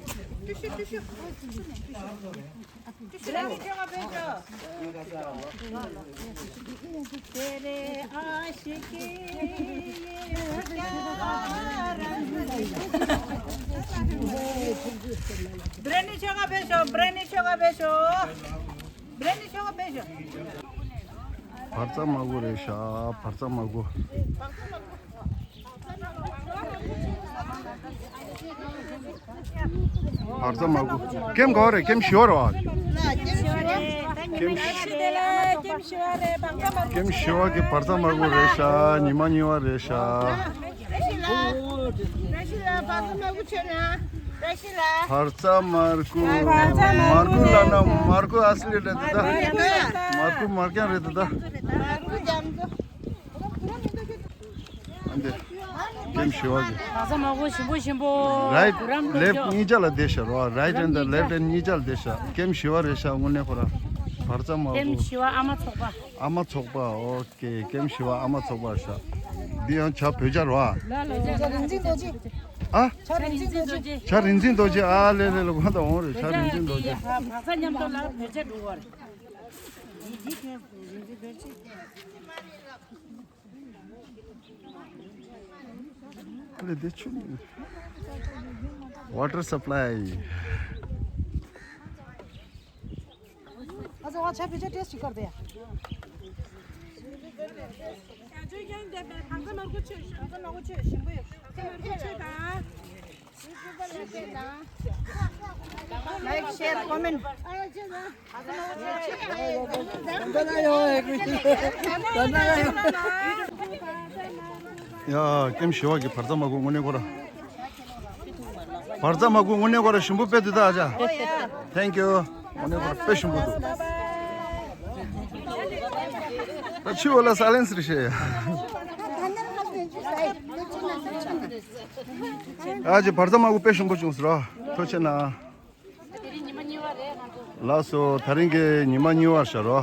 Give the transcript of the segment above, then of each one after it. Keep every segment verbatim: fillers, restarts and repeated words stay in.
བྷི་རེན་ནི་ཆོ་ག་ཕེབས་ཤོག་བྷི་རེན་ནི་ཆོ་ག་ཕེབས་ཤོག་བྷི་རེན་ནི་ཆོ་ག་ཕེབས་ཤོག་བར་ཙམ་མ་གོ་རེད་ཤག་བར་ཙམ་མ་གོ། བར་ཙམ་མ་གོ། ཀེམ་ག་བ་རེད། ཀེམ་བཞི་བ་རེད་བ། ཀེམ་བཞི་བ་གི་བར་ཙམ་མ་གོ་རེད་ཤག་ཉི་མ་གཉིས་པ་རེད་ཤག་བར་ཙམ་མར་ཀུ། མར་ཀུ་ལ་ན་མར་ཀུ་ཨ་སི་ལི་རེད་ད། མར་ཀུ་མར་རྐྱང་རེད་ད། ཨ་འདི། ཀེམ་བཞི་བ་གི། བར་ཙམ་མ་གོ་ཞིམ་པོ་ཞིམ་པོ། རའིཊ་ལེཕཊ་གཉིས་ཆ་ལ་བསྡད་ཤག་རོ། རའིཊ་ཧེན་དང་ལེཕཊ་ཧེན་གཉིས་ཆ་ལ་བསྡད་ཤག་ཀེམ་བཞི་བ་རེད་ཤག་དངོས་གནས་ཁོ་ར། བར་ཙམ་མ་གོ། ཀེམ་བཞི་བ་ཨ་མ་ཚོགས་པ། ཨ་མ་ཚོགས་པ། ཨོ་ཀེ། ཀེམ་བཞི་བ་ཨ་མ་ཚོགས་པ་ཤག་འདི་ཡང་བྱ་བོད་ཇ་རོ། ཨ། བྱ་རིག་འཛིན་རྡོ་རྗེ། བྱ་རིག་འཛིན་རྡོ་རྗེ། ཨ་ལེ་ལེ་ལེ། གོ་ད་འོང་རེད། བྱ་རིག་འཛིན་རྡོ་རྗེ། བག་ཚ་མཉམ་དུ་ལ་བོད་ཇ་འགྲོ་བར། ཨ་ལེ་དེ་ཆུ། Water supply. अच्छा, वहाँ छह पीछे टेस्ट कर दे। Like, share, comment. ཡ། ཀེམ་བཞི་བ་གི་བར་ཙམ་མ་གོ་དངོས་གནས་ཁོ་ར། བར་ཙམ་མ་གོ་དངོས་གནས་ཁོ་ར་ཞིམ་པོ་དཔེ་འདུག་ད་ཨ་ཅག Thank you. དངོས་གནས་ཁོ་ར་དཔེ་ཞིམ་པོ་འདུག་ད་ཆུ་བོ་ལ་སའི་ལེན་སི་རེད་བཤད་ཡ། ཨ་ཅེ་བར་ཙམ་མ་གོ་དཔེ་ཞིམ་པོ་བྱུང་ཟེར་རོ། ཐུགས་རྗེ་ཆེ་གནང་། ལགས་སོ། དེ་རིང་གི་ཉི་མ་གཉིས་པ་ཤར་རོ།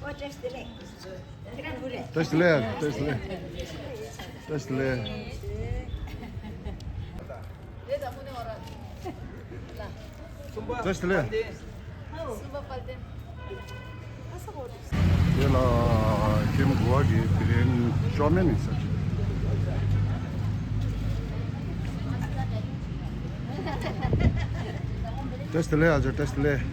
བཀྲ་ཤིས་བདེ་ལེགས། བཀྲ་ཤིས་བདེ་ལེགས། བཀྲ་ཤིས་བདེ་ལེགས། བཀྲ་ཤིས་བདེ་ལེགས། བཀྲ་ཤིས་བདེ་ལེགས། དེ་ལ་ཁྱིམ་གོ་བ་གི་དེ་རིང་ཅོ་མེན་ནི་ཟེར། བཀྲ་ཤིས་བདེ་ལེགས་ཨ་ཅག་བཀྲ་ཤིས་བདེ་ལེགས།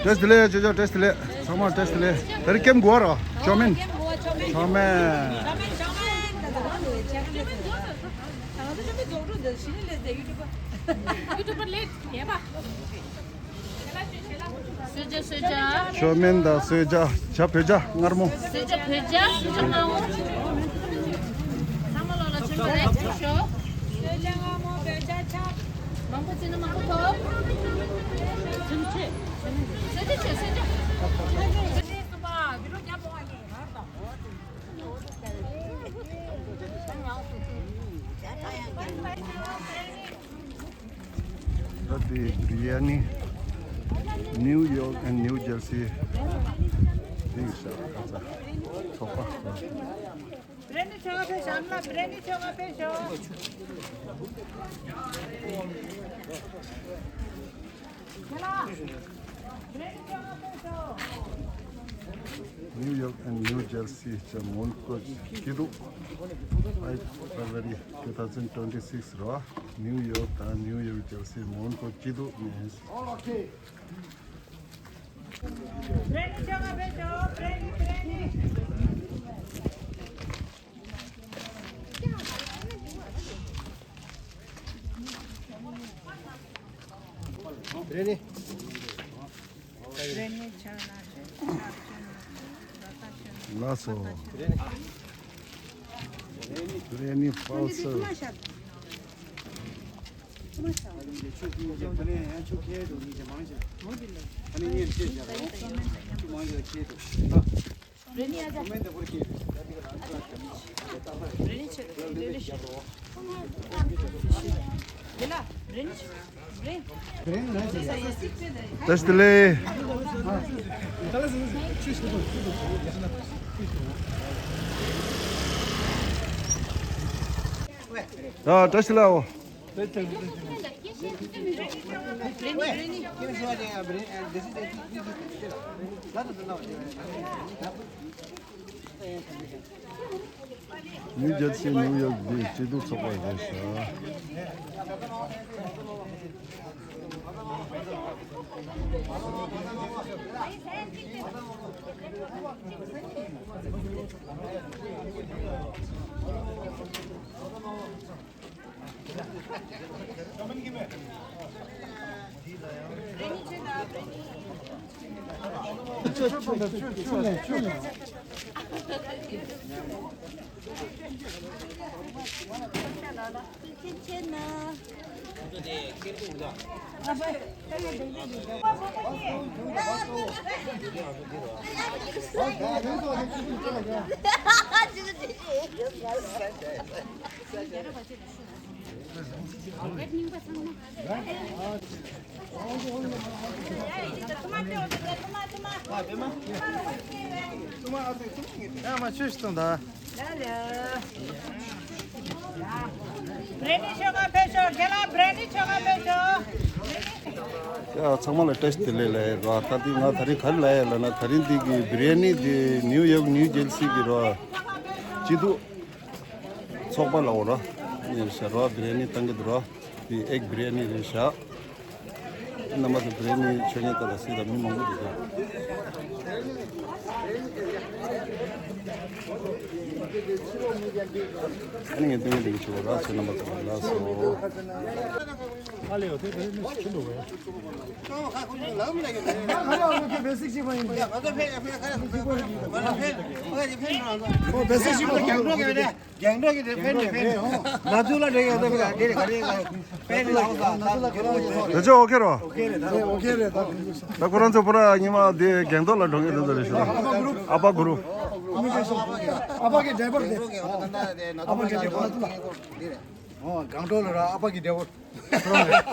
བཀྲ་ཤིས་བདེ་ལེགས་ཅོ་ཅོ། བཀྲ་ཤིས་བདེ་ལེགས། ཚང་མ་བཀྲ་ཤིས་བདེ་ལེགས། དེ་རིང་ཀེམ་གོ་བ་ར་ཅོ་མེན། ཅོ་མེན། གསོལ་ཇ། གསོལ་ཇ། ཅོ་མེན་དང་གསོལ་ཇ། ཇ་བོད་ཇ་མངར་མོ། གསོལ་ཇ་བོད་ཇ། གསོལ་ཇ་མངར་མོ། ཚང་མ་ལོག་ལ་ཆེན་པོ་རེད་ཆོག་ཤོག་གསོལ་ཇ་མངར་མོ་བོད་ཇ་ཆབ། མང་པོ་བྱིན་ན་མང་པོ་ཐོབ། གསོལ་ཇ་ཆོས། གསོལ་ཇ། ད་ལྟའི་བི་རི་ཡ་ནི། New York and New Jersey. དེ་ཡི་ཤ་ཁ་ཚ། ཚོགས་པ། བྷི་རེན་ནི་ཆོ་ག་ཕེབས་ཤོག་ཨ་མ་ལགས། བྷི་རེན་ནི་ཆོ་ག་ཕེབས་ཤོག New York and New Jersey ཅེས་མོན་གྷོ་སྐྱིད་སྡུག Five February two thousand twenty-six རོ། New York དང་New York Jersey མོན་གྷོ་སྐྱིད་སྡུག་ནས། ལགས་སོ། བྷི་རི་ཡ་ནི་ཕལ་སར། བཀྲ་ཤིས་བདེ་ལེགས། ཡ། བཀྲ་ཤིས་བདེ་ལེགས་འོ། ནིའུ་ཇར་སི་ནིའུ་ཡོག་འདི་སྐྱིད་སྡུག་ཚོགས་པ་རེད་ཤག་ཡ། ཚང་མ་ལ་བཀྲ་ཤིས་བདེ་ལེགས་ལབ་ཡ་རོ། ད་དེ་ང་ད་རིང་ག་རེ་ལབ་ཡ་ལབ་ན། ད་རིང་འདི་གི་བི་རི་ཡ་ནི་དེ་ནིའུ་ཡོག་ནིའུ་ཇར་སི་གི་རོ། སྐྱིད་སྡུག་ཚོགས་པ་ལབ་འོ་རོ། ནི་ཤ་རོ་བི་རི་ཡ་ནི་བཏང་གི་འདུག་རོ། དེ་ཨེག་བི་རི་ཡ་ནི་རེད་ཤག་རྣམ་པ་ཚོ་བི་རི་ཡ་ནི་མཆོད་མཇལ་ལྟ་ལ་སྲིད་ལ་མི་མང་པོ་འདུག་ཤག་ཨ་ནི་ངས་སྟོན་གྱི་འདུག་ཆུ་བོ་ར་ཚོ་རྣམ་པ་ཚོ་ལ་སོ། ཁོ་བེ་སིག་ཤིག་པ་ཡིན་པ། རྒྱང་སྒྲོག་གི་དེ་ཕན་ནི་ཕན་ནི། ང་ཚོ་ལ་རེ་ཡོད་ད་ཕན་ནི་ཕན་ནི། ཕན་ནི་ལ་འོ་ད་ང་ཚོ་ལ་རེ་ཡོད། དེ་ཚོ་ཨོ་ཁེ་རོ། ཨོ་ཁེ་རེད། ད་ཨོ་ཁེ་རེད། ད་ཁོ་རང་ཚོ་པུ་ར་ཉི་མ་དེ་རྒྱང་ཐོག་ལ་འགྲོ་མཁན་དེ་ཚོ་རེད་ཤག་ཨ་པ་གུ་རུ། ཨ་པ་གི་ཌ་རའི་བར་དེ། ཨ་པ་གི་ཌ་རའི་བར་དེ། ཨོ་སྒང་ཏོག་ལ་ར་ཨ་པ་གི་ཌ་རའི་བར།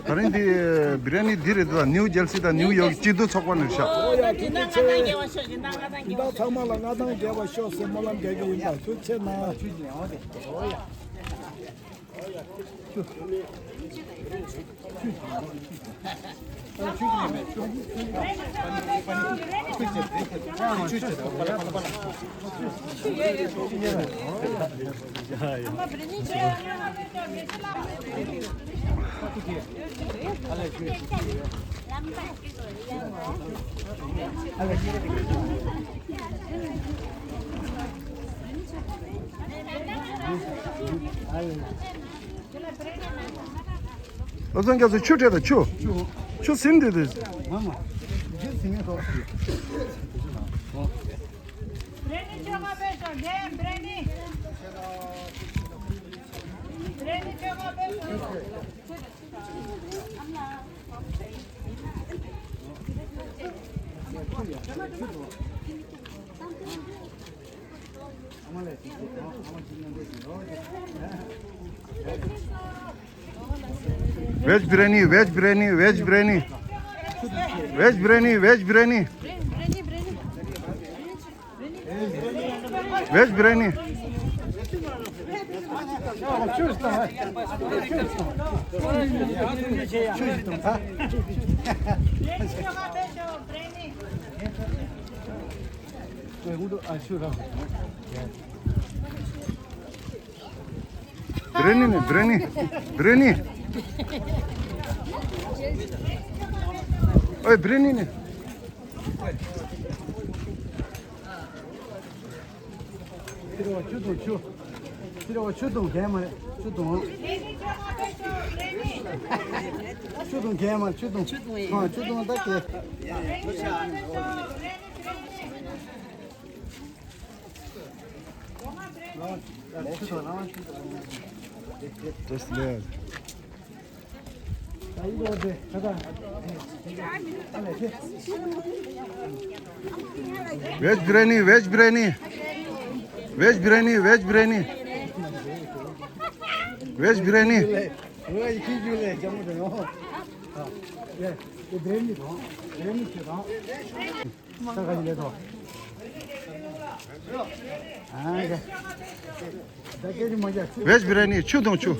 ད་རིང་འདི་བི་རི་ཡ་ནི་འདི་རེད་འདུག་ནིའུ་ཇར་སི་དང་ནིའུ་ཡོག་སྐྱིད་སྡུག་ཚོགས་པ་ནས་ཤག་ཨོ་ཡ། ཐུགས་རྗེ་ཆེ། ད་ཚང་མ་ལ་མངའ་ཐང་རྒྱས་པ་ཤོག་ཟེར་སྨོན་ལམ་རྒྱག་གི་ཡིན་པ། ཐུགས་རྗེ་ཆེ་གནང་། བློ་བཟང་རྒྱ་མཚོ་ཆུ་སྤྲད་དང་ཆུ། ཆུ་ཟིན་འདི་འདི། མ་མ། ཆུ་ཟིན་ངེས་ཐོག Veg biryani, veg biryani, veg biryani. Veg biryani, veg biryani. Veg biryani. བྷི་རི་ནི་ནི། བྷི་རི་ནི། བྷི་རི་ནི། ཨོའི་བྷི་རི་ནི་ནི། ཁྱི་རོ་ཆུ་དང་ཆུ། ཁྱི་རོ་ཆུ་དང་གན་མ་རེད། ཆུ་དང་། ཆུ་དང་གན་མ་རེད། ཆུ་དང་། ཆུ་དང་། ཨ། ཆུ་དང་ད་གན། Just there. Veg biryani, veg biryani. Veg biryani, veg biryani. Veg biryani. Veg biryani, ཆུ་དང་ཆུ།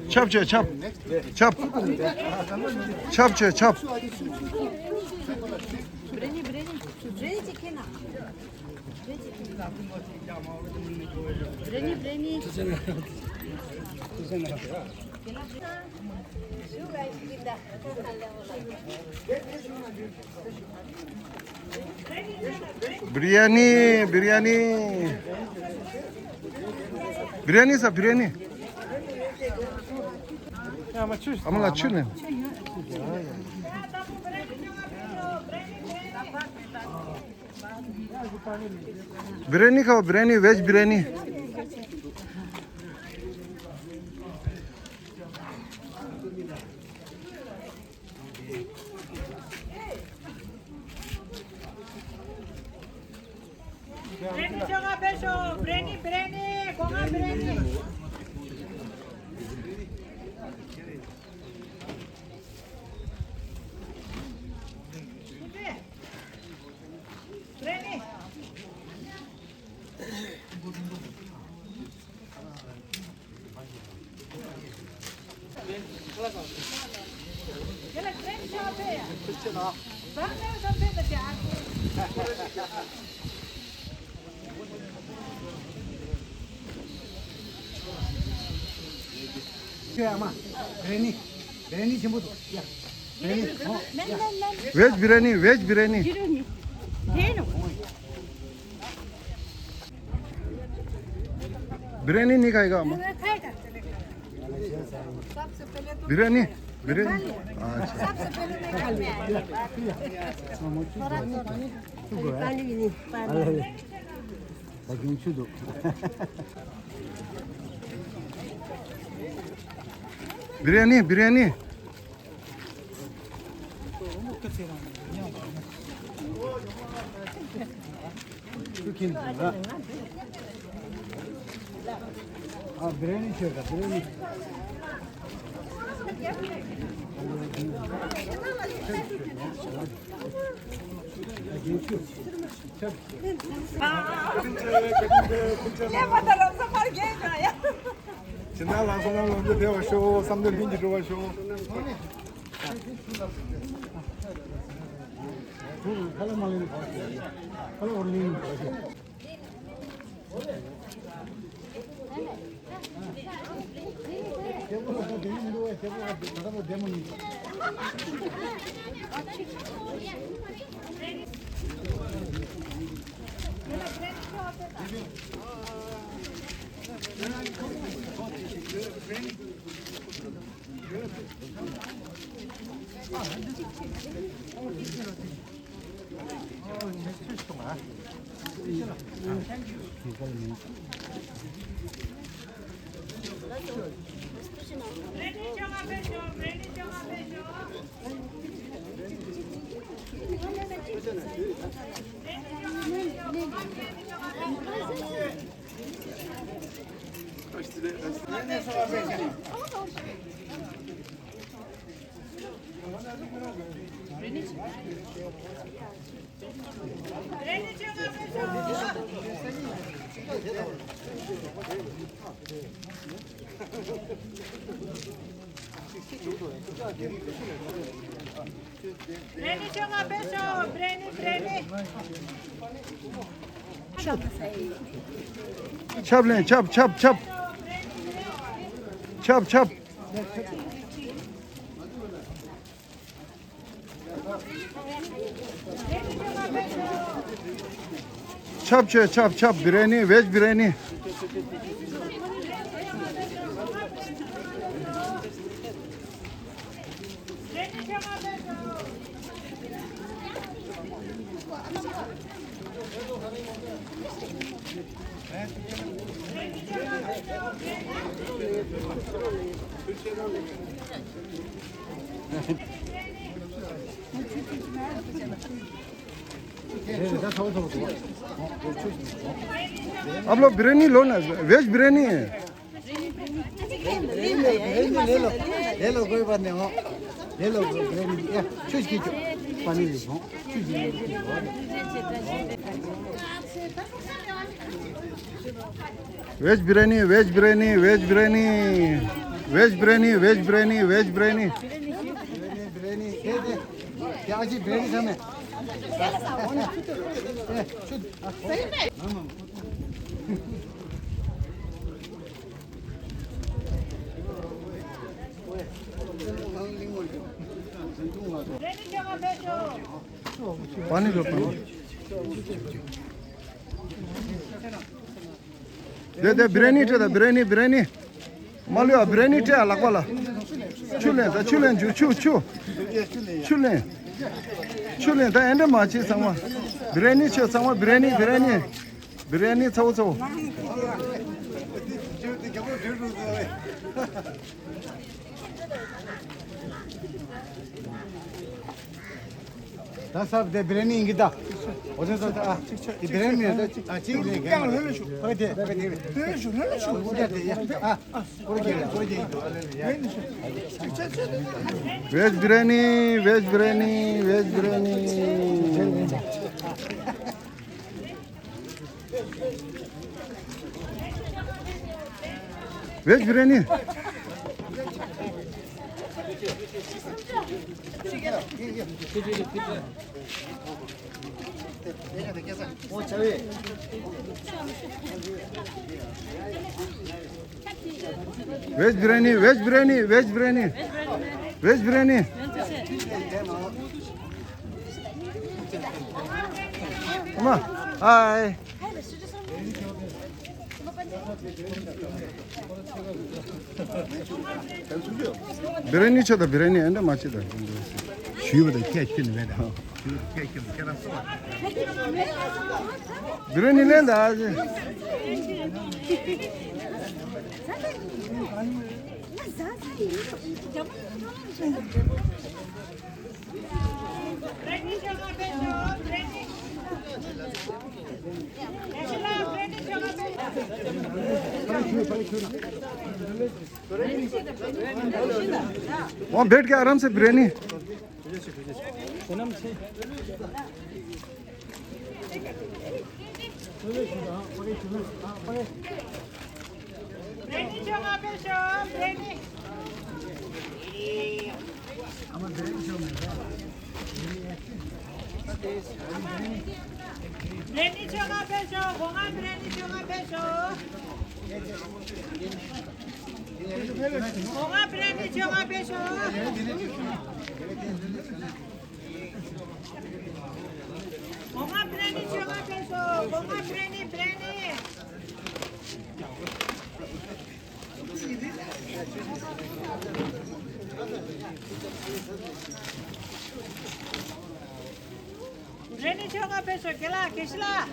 ཆབ་བྱོས། ཆབ། ཆབ། ཆབ་བྱོས། ཆབ། Biryani, biryani. Biryani sa, biryani. ཨ་མ་ལགས་ཆུ་ནས། Biryani खाओ, biryani, veg biryani. Biryani ཆོག་ག་ཕེབས་ཤོག། biryani, biryani, གོང་མ་biryani. Biryani. ཁྱོད་ཨ་མ། བྷི་རི་ནི། བྷི་རི་ནི་ཆེན་པོ་འདུག་ཡ། བྷི་རི་ནི། ཨོ། ཡ། Veg biryani, veg biryani. Biryani खाएगा अम्मा? खाएगा। बिरयानी। बिरयानी। अच्छा। सबसे पहले मैं खाने आया। थोड़ा तो पानी भी नहीं, पानी। बिरयानी, बिरयानी। ཨ། བྷི་རི་ཡ་ནི་མཆོད་ཀ། བྷི་རི་ཡ་ནི། སླེབས་པ་དང་ལམ་སང་ཕར་རྒྱག་ཡ། ཇི་ལྟར་ལམ་སང་ལམ་དུ་བདེ་བར་ཤོག། བསམ་དོན་ལྷུན་གྱིས་འགྲུབ་པར་ཤོག། བྲེ་ནི་ཆོ་ང་ཕེབས་ཤོག་བྲེ་ནི་བྲེ་ནི། ཆབ་ལེན་ཆབ་ཆབ་ཆབ། ཆབ་ཆབ། ཆབ་ཆོས་ཆབ་ཆབ། བི་ར་ནི་བེཇ་བི་ར་ནི། आप लोग बिरयानी लो ना, वेज बिरयानी है। ले लो, ले लो, कोई बात नहीं हो। ले लो, बिरयानी, या, चूज कीजिए। पानी दे दो। चूज कीजिए। वेज बिरयानी, वेज बिरयानी, वेज बिरयानी। वेज बिरयानी, वेज बिरयानी, वेज बिरयानी। बिरयानी, बिरयानी, दे, दे। क्या जी बिरयानी सामने? ए, चूज। सही में? पानी दो, पानी। दे, दे, बिरयानी दे, बिरयानी, बिरयानी। མ་ལུས་ཨ་བི་ར་ནི་སྤྲད་ཨ་ལག་པ་ལ། ཆུ་ལེན་ད་ཆུ་ལེན་རྒྱུ་ཆུ་ཆུ། ཆུ་ལེན། ཆུ་ལེན་ད་ཨེ་འདྲ་མ་བྱེད་ཚང་མ། བི་ར་ནི་ཆོས་ཚང་མ་བི་ར་ནི་བི་ར་ནི། བི་ར་ནི་ཚ་བོ་ཚ་བོ། ད་སབ་དེ་བི་ར་ནི་ཡིན་གི་ད། འོ་དེ་ཚོ་ད་ཨ་དེ་བི་ར་ནི་ད་ཨ་ཅིག་ལས་ཀྱང་ལོས་ལོས་ཞུ། ཨོ་དེ་ལོས་ལོས་ཞུ་ལོས་ལོས་ཞུ། ཨོ་དེ་དེ་ཡ་ཨ། ཝེཇ་བི་ར་ནི། ཝེཇ་བི་ར་ནི། ཝེཇ་བི་ར་ནི། ཝེཇ་བི་ར་ནི། ཝེཇ་བི་ར་ནི། ཝེཇ་བི་ར་ནི། ཝེཇ་བི་ར་ནི། ཝེཇ་བི་ར་ནི། ཨ་མ། ཧའི། བི་ར་ནི་ཆོ་ད་བི་ར་ནི་ཨེ་འདྲ་མ་ཆེ་ད། ཞུས་པ་དང་ཁྱད་ཁྱོད་ནི་མེད་ད། ཞུས་པ་ཁྱད་ཁྱོད་ནི་ཁྱེད་རང་སོ། བི་ར་ནི་ལེན་ད། वहाँ बैठ के आराम से बिरयानी। གོང་མ་བྷི་ར་ནི་ཆོས་ང་ཕེབས་ཤོག་གོང་མ་བྷི་ར་ནི་བྷི་ར་ནི། བྷི་ར་ནི་ཆོས་ང་ཕེབས་ཤོག་རྒན་ལགས། དགེ་བཤེས་ལགས།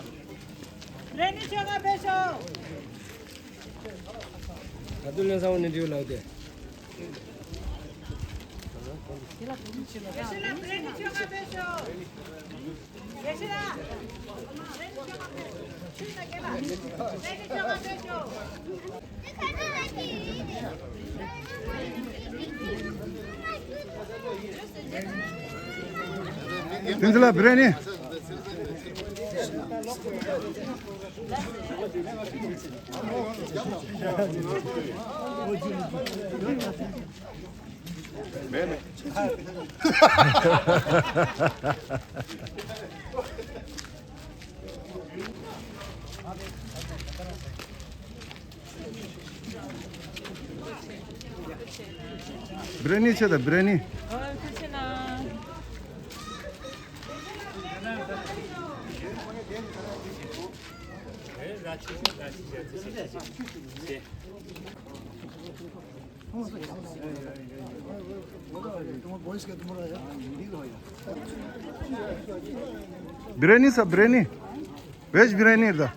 བྷི་ར་ནི་ཆོས་ང་ཕེབས་ཤོག་ད་དུང་ལན་ས་འོ་ནས་འདྲིའུ་ལགས་དེ། དེ་ཚོ་ལ་བྷི་ར་ནི། མེད་མེད། བྷི་རི་ཡ་ནི་ཆེ་ད་བྷི་རི་ཡ་ནི། ཨོ་ཁྱེད་ཆེ་ན། བྷི་རི་ཡ་ནི་ས་བྷི་རི་ཡ་ནི། ཝེཇ་བྷི་རི་ཡ་ནི་རེད། བྷི་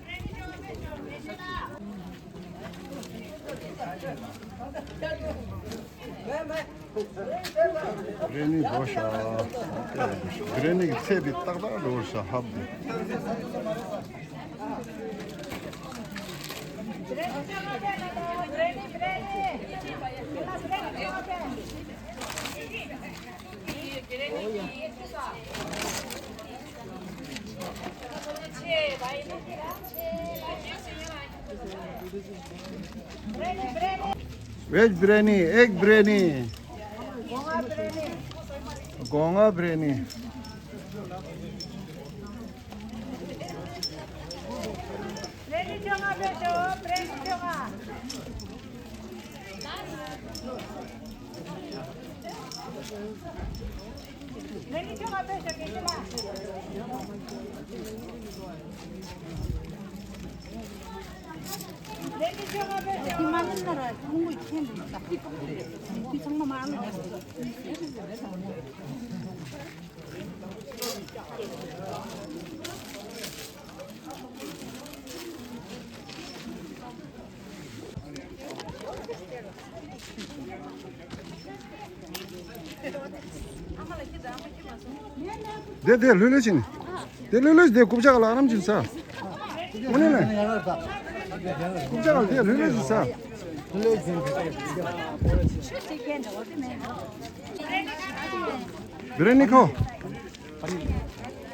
རི་ཡ་ནི་འགྲོ་ཤག་བྷི་རི་ཡ་ནི་གི་ཚད་པའི་ཏག་ཏག་འགྲོ་ཤག་ཧབ་དེ། ཝེཇ་བྷི་རི་ཡ་ནི། ཨེག་བྷི་རི་ཡ་ནི། སྒོ་ང་བྷི་རི་ཡ་ནི། དེ་དེ་ལྷོད་ལྷོད་ཕྱིན། དེ་ལྷོད་ལྷོད་དེ་རྐུབ་ཆག་ལ་རམ་ཕྱིན་ས། དངོས་གནས་ལ། རྐུབ་ཆག་ལ་དེ་ལྷོད་ལྷོད་ཕྱིན་ས། བྷི་རི་ཡ་ནི་ཁོ།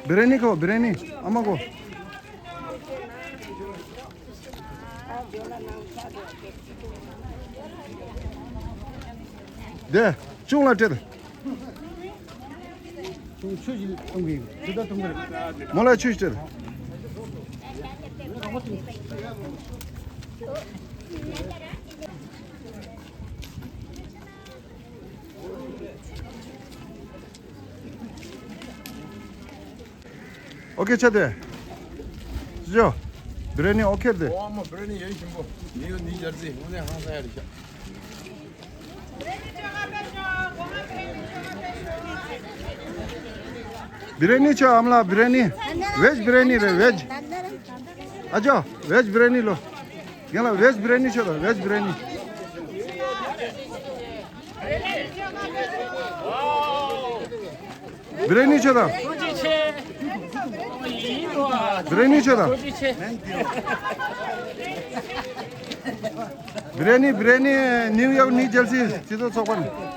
བྷི་རི་ཡ་ནི་ཁོ། བྷི་རི་ཡ་ནི་ཨ་མ་ཁོ། དེ་ཆུང་ལ་སྤྲད། ཆུ་ཆུ་ཞིག་གཏོང་གི་ཡིན། ཆུ་ད་གཏོང་གི་རེད། མོ་ལ་ཆུ་ཞིག་སྤྲད། ཨོ་ཁེ་ཆ་དེ། ཅོ། བྷི་རི་ཡ་ནི་ཨོ་ཁེ་དེ། ཨོ་མ་བྷི་རི་ཡ་ནི་ཡོད་ཞིམ་པོ། ནིའུ་ཡོག་ནིའུ་ཇར་སི་དངོས་གནས་ཧང་སང་ཡ་རེད་ཤག་བྷི་རི་ཡ་ནི་ཆོ་ཨམ་ལ་བྷི་རི་ཡ་ནི། ཝེཇ་བྷི་རི་ཡ་ནི་རེད་ཝེཇ། ཨ་ཅོ་ཝེཇ་བྷི་རི་ཡ་ནི་ལོ། རྒན་ལགས་ཝེཇ་བྷི་རི་ཡ་ནི་ཆོ་དང་ཝེཇ་བྷི་རི་ཡ་ནི། བྷི་རི་ཡ་ནི་ཆོ་དང་། བྷི་རི་ཡ་ནི་ཆོ་དང་། བྷི་རི་ཡ་ནི་བྷི་རི་ཡ་ནི་ནིའུ་ཡོག་ནིའུ་ཇར་སི་སྤྱི་ཚོགས་ཚོགས་པ་ནས།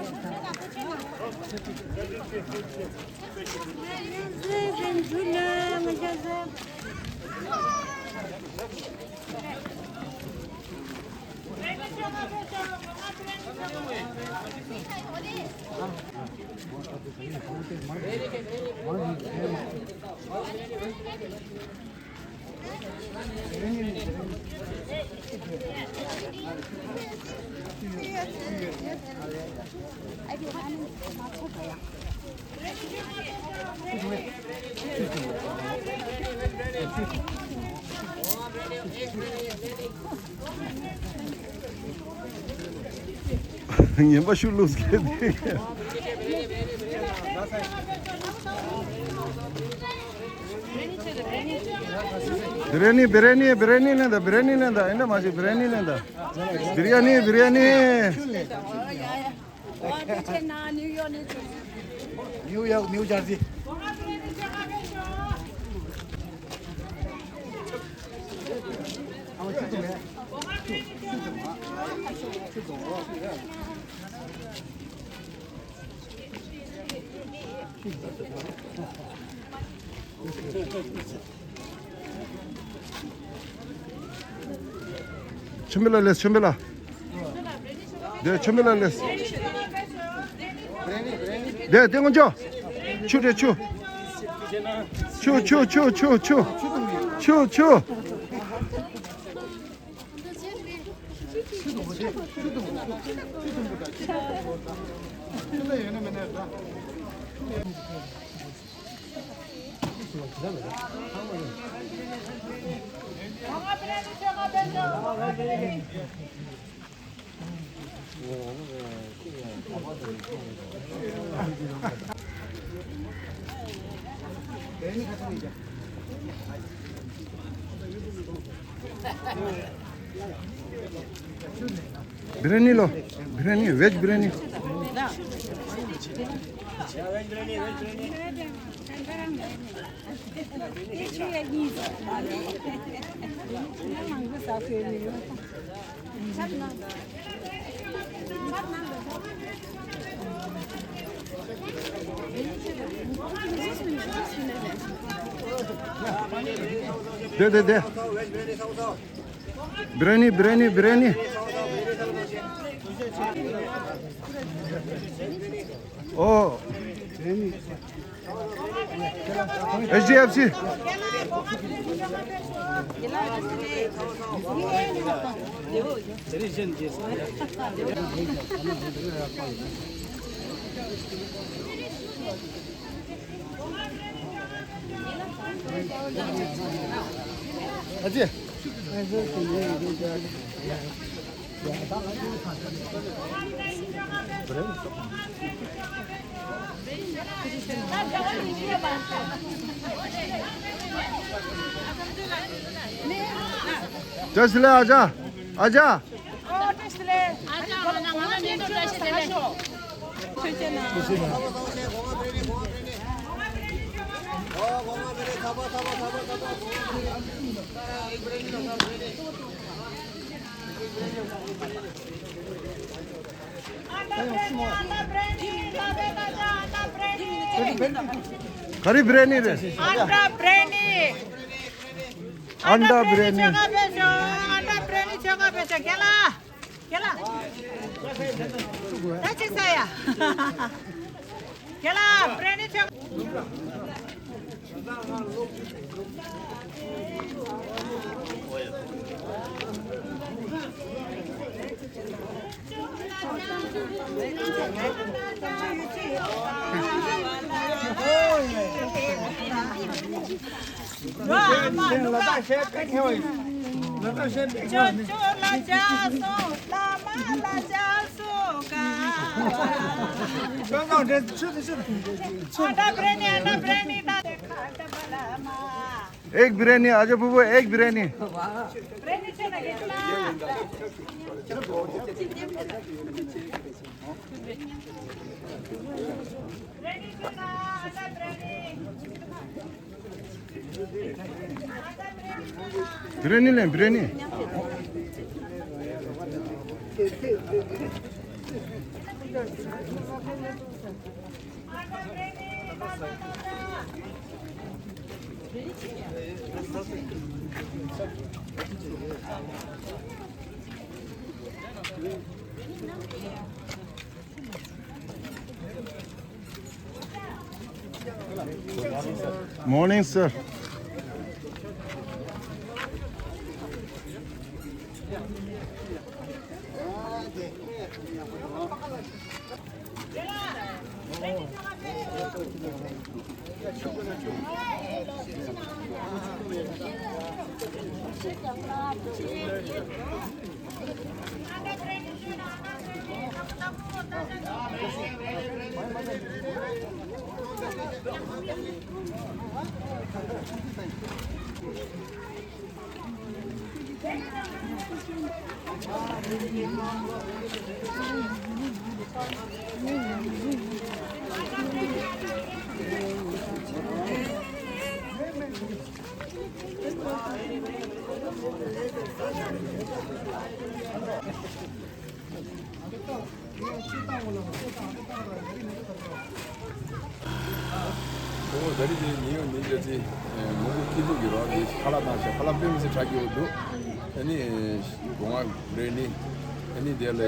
ངན་པ་ཤུགས་ལུགས་སྐད་དེ། བྷི་རི་ཡ་ནི་བྷི་རི་ཡ་ནི་བྷི་རི་ཡ་ནི་ལེན་ད། བྷི་རི་ཡ་ནི་ལེན་ད། ཨེ་འདྲ་མ་བྱེད། བྷི་རི་ཡ་ནི་ལེན་ད། བྷི་རི་ཡ་ནི་བྷི་རི་ཡ་ནི། ནིའུ་ཡོག་ནིའུ་ཇར་སི། ཆོམ་པ་ལ་ལས། ཆོམ་པ་ལ། དེ་ཆོམ་པ་ལ་ལས། དེ་དེ་ངོ་ཅོ། ཆུ་དེ་ཆུ། ཆུ་ཆུ་ཆུ་ཆུ་ཆུ། ཆུ་ཆུ། Biryani lo, biryani, veg biryani. དེ་དེ་དེ། Biryani, biryani, biryani. Oh. H D F C. བཀྲ་ཤིས་བདེ་ལེགས་ཨ་ཅག་ཨ་ཅག་ག་རེ་བྷི་རི་ཡ་ནི་རེད། ཨན་ཌ་བྷི་རི་ཡ་ནི། ཨན་ཌ་བྷི་རི་ཡ་ནི། ཨན་ཌ་བྷི་རི་ཡ་ནི་ཆོལ་ཁ་བེད་སྤྱོད། ཁྱེད་ལ། ཁྱེད་ལ། ད་ཅི་ཟ་ཡ། ཁྱེད་ལ་བྷི་རི་ཡ་ནི་ཆོལ་ཁ། एक बिरयानी, अजय बुबू, एक बिरयानी। बिरयानी ले, biryani. Morning, sir. ཨོ་ད་རེས་དེ་ཉིན་ཡོད་ཉིན་རྒྱ་ཚེ་མོ་གི་སྐྱིད་སྡུག་གི་རོགས་དེ་ཁ་ལག་བཏང་ཤག་ཁ་ལག་དཔེ་མི་སྲིད་དྲག་གི་འདུག་ཨ་ནི་སྒོ་ང་རེ་ནི་ཨ་ནི་དེ་ལ་ཡ་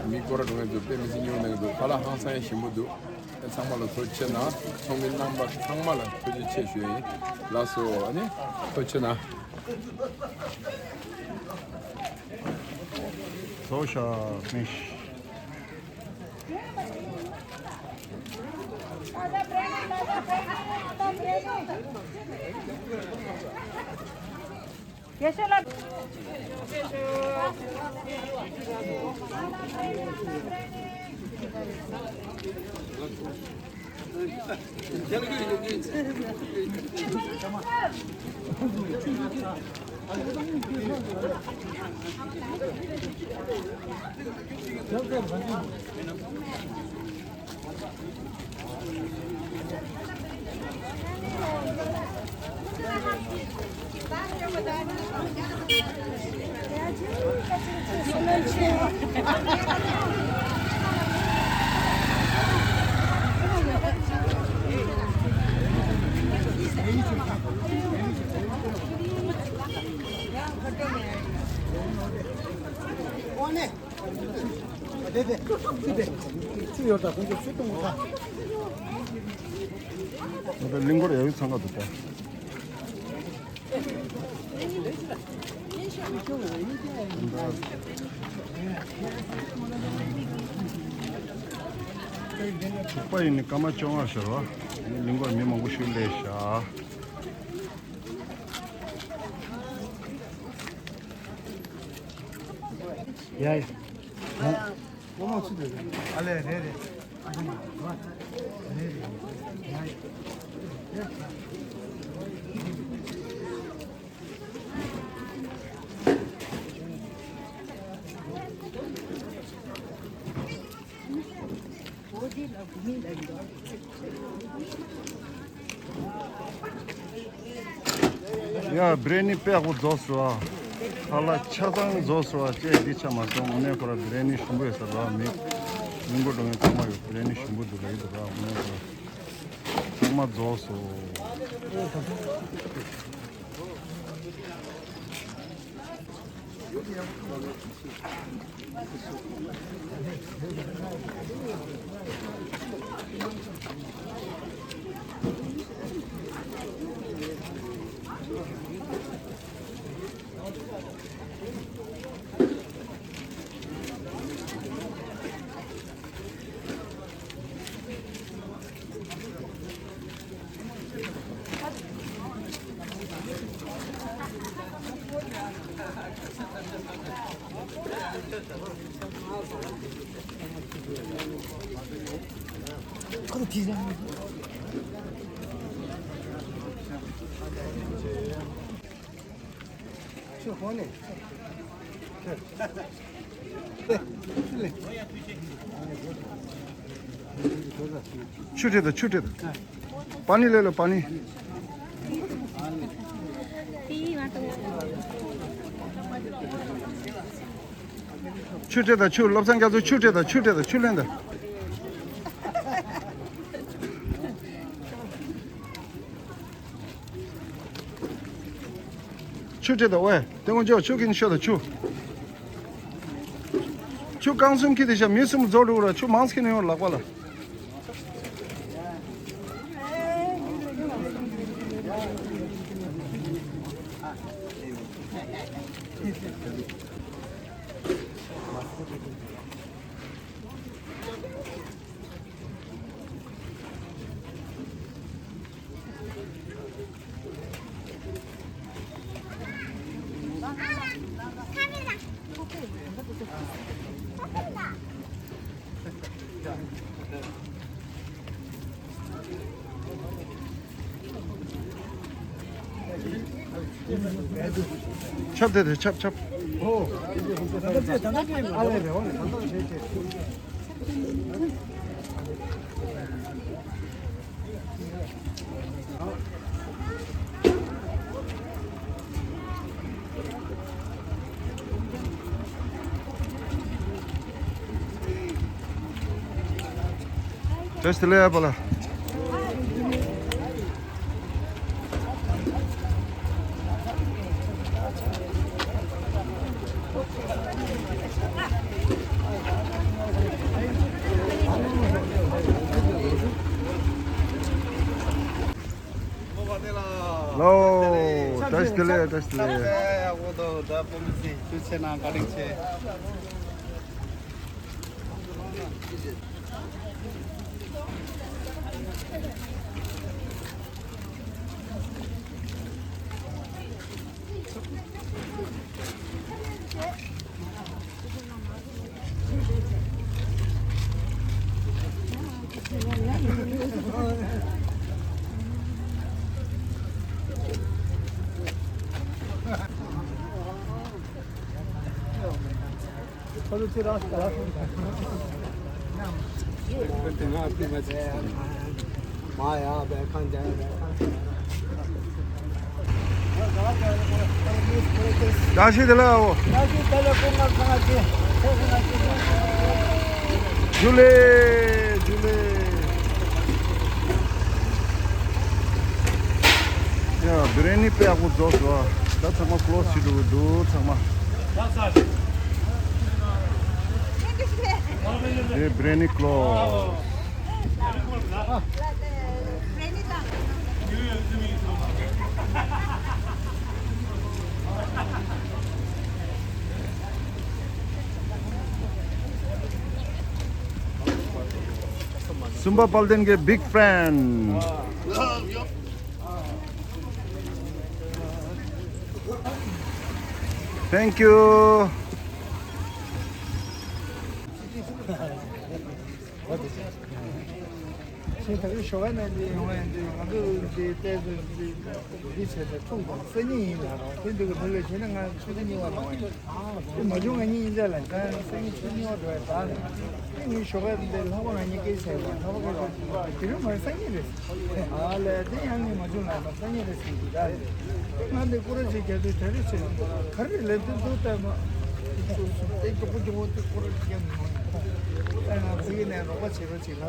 མི་སྐོར་ར་འགྲོ་མཁན་ཚོ་དཔེ་མི་སྲིད་ཉུང་ནས་འདུག་ཁ་ལག་ཧང་སང་ཡ་ཞིམ་པོ་འདུག་ཨ་ ཚང་མ་ལ་ཐུགས་རྗེ་ཆེ་གནང་། ཚོགས་མི་རྣམ་པ་ཚང་མ་ལ་ཐུགས་རྗེ་ཆེ་ཞུ་ཡིན། ལགས་སོ། ཨ་ནི་ཐུགས་རྗེ་ཆེ་གནང་། ཚོགས་ཤ་མི་ཤ། ང་ཚོ་གླིང་སྐོར་ཡག་པོ་འཚང་ཁ་འདུག་ད། དྲུག་པ་ཡིན་ནི་སྐར་མ་བཅོ་ལྔ་ཤར་བ། གླིང་སྐོར་མི་མང་པོ་ཞིག་སླེབས་ཤག། ཡ་ཡ། ཨ་ལས་རེད་རེད། ཨ་ལས་རེད་རེད། ཡ་ཡ། ཡ། བི་རི་ཡ་ནི་དཔེ་ཡག་པོ་རྫོགས་སོང་ཨ། ཁ་ལག་ཆ་ཚང་རྫོགས་སོང་ཨ། ཅེས་འདི་ཆ་མ་སོང་། དངོས་གནས་ཁོ་ར་བི་རི་ཡ་ནི་ཞིམ་པོ་ཡོད་ས་ར། མི་མི་མགོ་འགྲོ་མཁན་ཚང་མ་ཡོད། བི་རི་ཡ་ནི་ཞིམ་པོ་འདུག་ལ་ཡིན་འདུག་ར། དངོས་གནས་ཁོ་ར་ཚང་མ་རྫོགས་སོང་། ཆུ་ཁྲིད་དང་། ཆུ་ཁྲིད་དང་། པ་ནི་ལེ་ལོ། པ་ནི། ཆུ་ཁྲིད་དང་། ཆུ། བློ་བཟང་རྒྱ་མཚོ། ཆུ་ཁྲིད་དང་། ཆུ་ཁྲིད་དང་། ཆུ་ལེན་དང་། ཆུ་ཁྲིད་དང་། ཝེ། ཏེ་ངོ་ཅོ། ཆུ་ཁྱེར་ཤོག་དང་། ཆུ། ཆུ་རྐང་གསུམ་ཁྱེར་ཏེ་ཤོག། མི་གསུམ་རྫོགས་འགྲོ་ར། ཆུ་མང་ཙམ་ཁྱེར་ནས་ཡོང་། ལག་པ་ལ། ཆབ་དེ་དེ་ཆབ་ཆབ། བཀྲ་ཤིས་བདེ་ལེགས་པ་ལགས། ལོ། བཀྲ་ཤིས་བདེ་ལེགས། བཀྲ་ཤིས་བདེ་ལེགས། ཨ་འོ་དོ་ད་སྤོ་མི་སི་ཐུགས་ཆེ་གནང་། བཀའ་དྲིན་ཆེ། བཀྲ་ཤིས་བདེ་ལེགས་ཨ་བོ། ཇུ་ལེ། ཇུ་ལེ། ཡ་བི་རི་ཡ་ནི་དཔེ་ཡག་པོ་རྫོགས་སོང་། ད་ཚང་མ་ཀློ་སི་བྱེད་འགྲོ་གི་འདུག་ཚང་མ། དེ་བི་རི་ཡ་ནི་ཀློ་སི། སུམ་པ་དཔལ་ལྡན་གྱི་big friend. Thank you. ཁྱེད་ད་རེས་ཞོགས་པ་ནས་འདི་ཡོང་བ་ཡིན་དུས་ང་ཚོ་འདི་ཏོག་ཙམ་འདི་འདི་བྱས་ཏེ་འཁྲུག་དང་སང་ཉིན་ཡིན་ལ་རོགས་དེ་འདི་གི་མི་ལ་བྱས་ན་ང་ཆུ་ཚོད་གཉིས་པ་ལ་ཡོང་ཡིན། དེ་མ་བྱུང་ང་གཉིས་ཡིན་ཙང་ལ་ད་སང་ཉིན་ཆུ་ཚོད་གཉིས་པ་འགྲོ་ཡ་ད་ལ་དེ་ངས་ཞོགས་པ་འདི་ལྷག་པ་ང་གཉིས་སྐད་ཆ་བཤད་པ་ལྷག་པ་སྐད་ཆ་དེ་རིང་མ་རེད་སང་ཉིན་རེད། ཨ་ལས་དེ་ཡང་ངས་མ་བྱུང་ལ་ད་སང་ཉིན་རེད་ཟེར་གྱི་ད་ལས་དེ་ང་འདི་སྐོར་ར་ཅིག་རྒྱག་དུས་ད་རེས་ཚེ་ག་རེ་ལས་དུས་འདུག་ལྟ་མ་དེ་མགྱོགས་པོ་མགྱོགས་པོ་དེ་སྐོར་ར་ཅིག་རྒྱག་མི་ཡོང་ཡ་ད་ང་ཕ་གི་ནས་རོགས་པ་བྱེད་རོགས་ཅིག་ལ།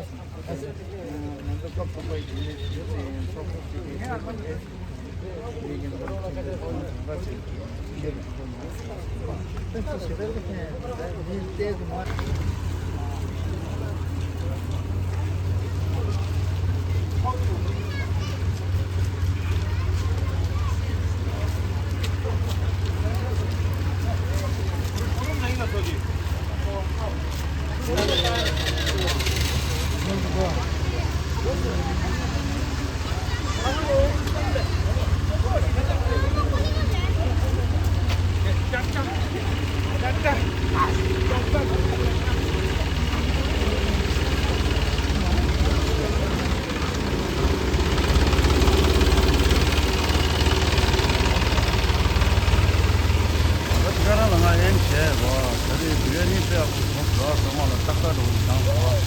ད་ཁྱེད་རང་ལ་ང་ཨེམ་བྱས་རོགས། ད་རེས་བི་རི་ཡ་ནི་དཔེ་ཡག་པོ་ཐོབ་རོགས། ཚང་མ་ལ་ཏག་ཏག་འགྲོ་གི་བཏང་རོགས།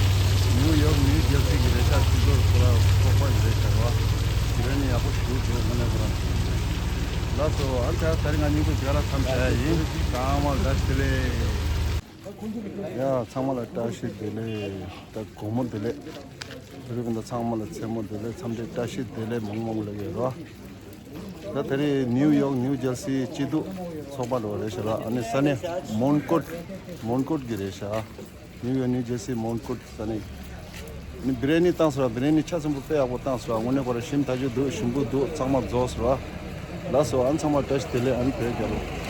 ནིའུ་ཡོག་ནིའུ་ཇར་སི་གི་རེད་ཤག་སྤྱི་ཚོགས་ཁོ་ར་ཚོགས་པ་གི་རེད་ཤག་རོགས། བི་རི་ཡ་ནི་ཡག་པོ་ཞེ་པོ་འདུག་དངོས་གནས་ཁོ་རང་། ལགས་སོ། ཨ་ནི་ད་རེས་ང་སྙིང་པོ་དེ་ག་རང་མཚམས་བཞག་ཡ་ཡིན། ཚང་མ་ལ་བཀྲ་ཤིས་བདེ་ལེགས། ཡ་ཚང་མ་ལ་བཀྲ་ཤིས་བདེ་ལེགས། ད་དགོང་མོ་བདེ་ལེགས། རེད་པ། ད་ཚང་མ་ལ་མཚན་མོ་བདེ་ལེགས། འཚམས་འདྲི་བཀྲ་ཤིས་བདེ་ལེགས་མང་མང་ལབ་ཡོད་རོ། ད་དེ་རིང་ནིའུ་ཡོག་ནིའུ་ཇར་སི་སྐྱིད་སྡུག་ཚོགས་པ་འགྲོ་བ་རེད་ཤག་ར། ཨ་ནི་ས་གནས་མོན་གྷོ། མོན་གྷོ་གི་རེད་ཤག་ནིའུ་ཡོག་ནིའུ་ཇར་སི་མོན་གྷོ་ས་གནས། ནི་བི་རི་ཡ་ནི་བཏང་སོང་ར། བི་རི་ཡ་ནི་ཆ་ཚང་པོ་དཔེ་ཡག་པོ་བཏང་སོང་ར། དངོས་གནས་ཁོ་ར་ཞིམ་ཐག་ཆོད་འདུག་ཞིམ་པོ་འདུག་ཚང་མ་རྫོགས་སོང་ར། ལགས་སོ། ཨ་ནི་ཚང་མ་བཀྲ་ཤིས་བདེ་ལེགས། ཨ་ནི་བོད་རྒྱལ་ལོ།